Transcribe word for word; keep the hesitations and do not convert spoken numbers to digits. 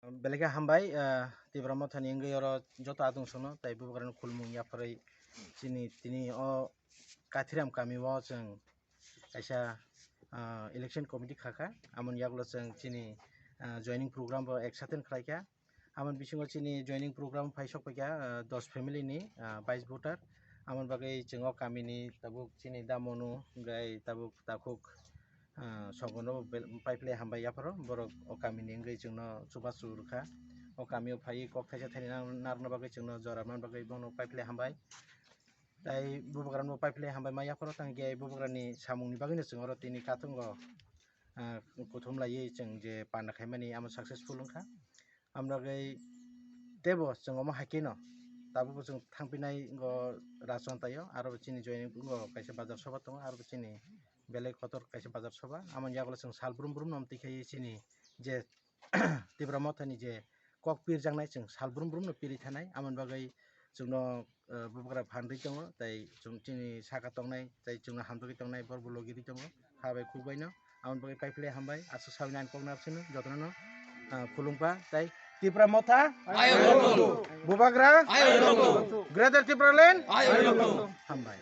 Belai khe hambai, ah, Tipra Mothani wngwi oro joto adung sono, tai bubagrano khulumung yapharwi chini tini o Kathiram kami o chwng kaisa, ah, election committee khakha, amoni yagulo chwng chini, ah, joining program bo ek saten khlaikha. Amoni bisingo chini joining program phai sokpaikha, ah, dos family ni, ah, bais voter. Amoni bagwi chwng o kamini tabuk chini damonu, gai tabuk takhuk, ah, sogono bel-, paiphlai hambai yapharo, borok o kamini wngwi chwngno chubachu rwkha. O kamio phaiwi kok thaisa thaini nang-, narwkna bagwi chwngno jora man bagwi bono paiphlai hambai. Tai bubagrano paiphlai hambai ma yapharo, tangkhe bubagrani samungni bagwino chwng oro tini kathungo, ah, kuthum laiwi chwng je panda khaimani amo successful wngkha. Amrogwi teibo chwng omo hai kheno tabukbo chwng thangpinai wngkho Rajchontaio, aro chini joining wngkho kaisa bazar soba tongo, aro chini belai kotor kaisa bazar soba. Amoni yagulo chwng sal brum brum no twi khai chini je Tipra Mothani je kok pirjaknai chwng sal brum brum no piri thanai, amoni bagwi chwngno, eh, bubagra phan rwi tongo, tai chwng chini saka tongnai, tai chwngno hamjagwi tongnai, borok bo logi rwi tongo, ha bai khuk baino. Amoni bagwi paiphlai hambai, aswk sawi nang kok nar sino, jotono no, ah, khulumkha, tai Tipra Motha, Ayok Rokho. Bubagra, Ayok Rokho. Greater Tipraland, Ayok Rokho. Hambai.